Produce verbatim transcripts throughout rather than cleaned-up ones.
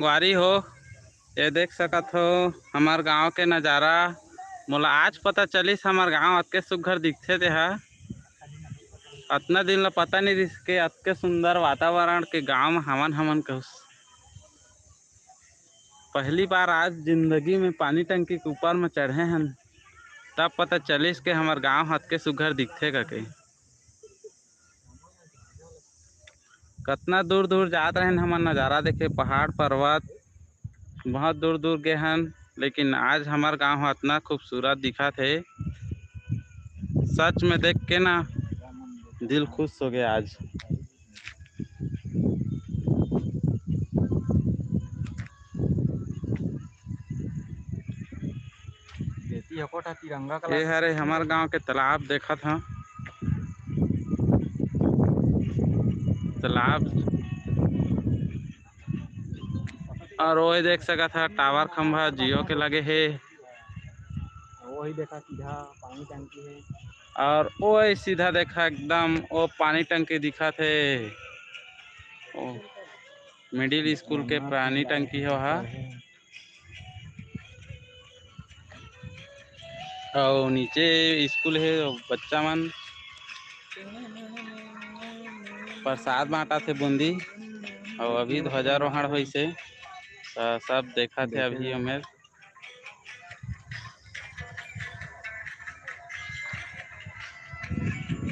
संगवारी हो, ये देख सकत हो हमर गांव के नजारा। मोला आज पता चलिस हमर गांव अतके सुग्घर दिखथे तेहा। अतना दिन ला पता नहीं रिहिस के अतके सुंदर वातावरण के गांव में हवन हमन कहूस। पहली बार आज जिंदगी में पानी टंकी के ऊपर में चढ़े हन, तब पता चलिस के हमर गांव ह अतके सुग्घर दिखथे कके। कतना दूर दूर जात रहेन हमन नजारा देखे, पहाड़ पर्वत, बहुत दूर दूर गे हन, लेकिन आज हमर गांव ह अतना खूबसूरत दिखत हे। सच में देख के ना दिल खुश हो गया आज। बेटी हकोटा तिरंगा कलर। ये हरे हमर गांव के तालाब देखत ह, तालाब। और वो देख सकत ह टावर खंभा जियो के लगे हे। वही देखा सीधा पानी टंकी है। और वो सीधा देखा एकदम वो पानी टंकी दिखत हे। ओ, मिडिल स्कूल के पानी टंकी हो हा। और नीचे स्कूल है, बच्चा मन प्रसाद बांटा थे बूंदी। और अभी ध्वजारोहण होइसे, तो सब देखा थे अभी ओमेर।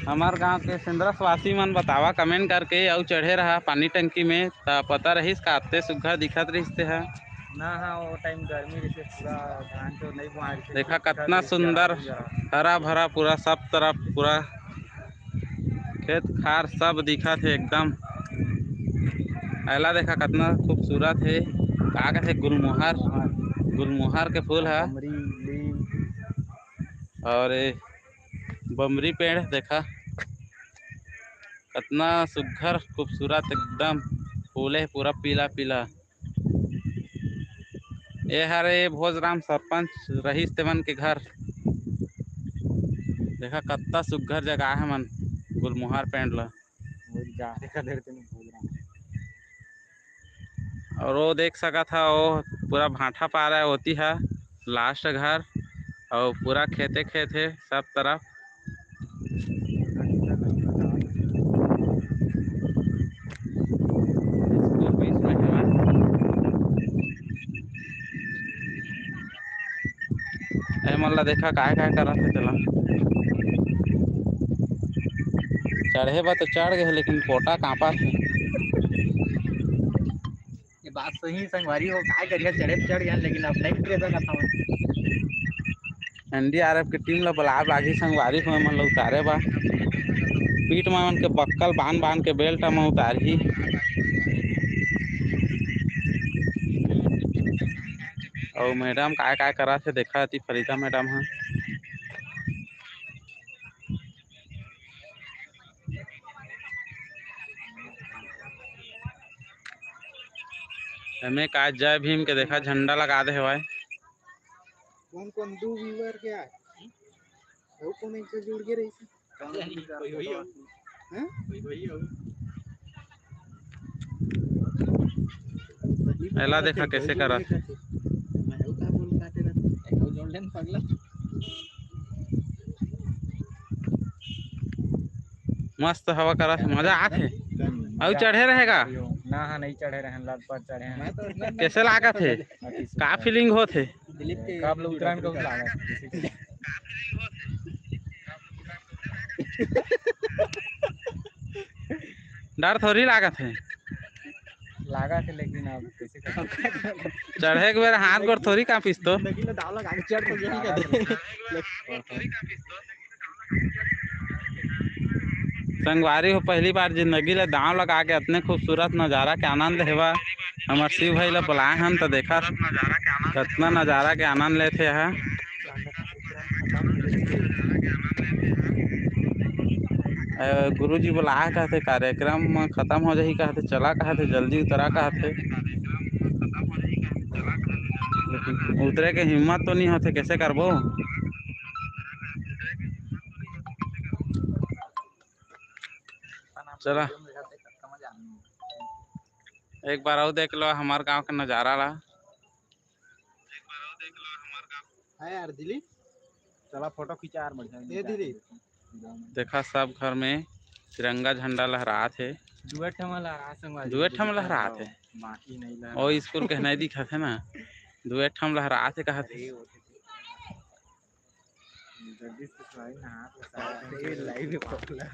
हमार गांव के सेंद्रसवासी मन बतावा कमेंट करके, अउ चढ़े रहा पानी टंकी में, त पता रहिस का अत्ते सुग्घर दिखत रहिस ते ह। ना, हाँ, वो टाइम गर्मी रहिसे, पूरा धान तो नहीं बुआ रहिसे। देखा कतना सुंदर हरा भरा पूरा सब तरफ पूरा खेत खार सब दिखत हे एकदम। एला देखा कतना खूबसूरत हे, का कथे गुलमोहर, गुलमोहर के फूल ह। बमरी, लीम। और ये बमरी पेड़ देखा कतना सुग्घर खूबसूरत एकदम फूले हे पूरा पीला पीला। ये हरे भोजराम सरपंच रहीस तेमन के घर। देखा कत्ता सुग्घर जगह हे मन गुलमोहर पेड़ ला। वही जा रे कलर तेन भोजराम। और वो देख सकत हा, वो पूरा भाठा पारा होती है लास्ट घर, और पूरा खेते खेत है सब तरफ। स्कूल बीच में है। ए मन ला देखा काय काय करत हे तेला। चढ़े बर तो चढ़ गए, लेकिन पोटा कांपत हे। ये बात सही संगवारी हो, काय करिया, चढ़े तो चढ़ गया, लेकिन अब नहीं उतरे सकत हवन। एनडीआरएफ के टीम ला बुलाए लागही संगवारी हो, मन ला उतारे बा। पीठ मा मन के बक्कल बांध बांध के बेल्ट मा उतारही। अउ मैडम काय काय करत हे देखा थी फरीदा मैडम ह। एमे का जय भीम के देखा झंडा लगा दे हवय। कौन कौन दू व्यूअर के आए? अउ कौन एक से जुड़ के रही? हैं? एला देखा कैसे करा। मस्त हवा करा, मजा आथे। अउ चढ़े रहेगा? ना, हाँ, नहीं चढ़े रहेन, लद पर चढ़े हैं। कैसे लागत हे? अति सुंदर। का फीलिंग होत हे? दिलीप के कब ले उतरायन, कब लागत? डर थोड़ी लागत हे। लागत हे, लेकिन अब कैसे कर? चढ़े के बेर हाथ गोड़ थोड़ी कांपिस तो। लेकिन दाव लगा के चढ़ तो यही कर दे। संगवारी हो, पहली बार जिंदगी ले दांव लगा के अतने खूबसूरत नजारा के आनंद लेवा। हमर शिव भाई ला बुलाए हन त देखा कतना नजारा के आनंद लेथे हा। अ, गुरुजी बुलाए कहते, कार्यक्रम खत्म हो जाही कहते, चला कहते, जल्दी उतरा कहते, लेकिन उतरे के हिम्मत तो नहीं होते, कैसे करबो? चला। एक बार अउ देख लो हमर गांव के नजारा ला। है यार दिलीप, चला फोटो खींचा यार, बढ़िया। ये दिलीप, देखा, सब घर में तिरंगा झंडा लहरात हे। दुए ठमा लहरा संगवारी। दुए ठम लहरात हे। बाकी नहीं ओ स्कूल के नहीं दिखत हे ना, दुए ठम लहरात हे, कहत हे। जगदीश के सुनाई ना, हाथ में सारा लाइव में पकड़ा।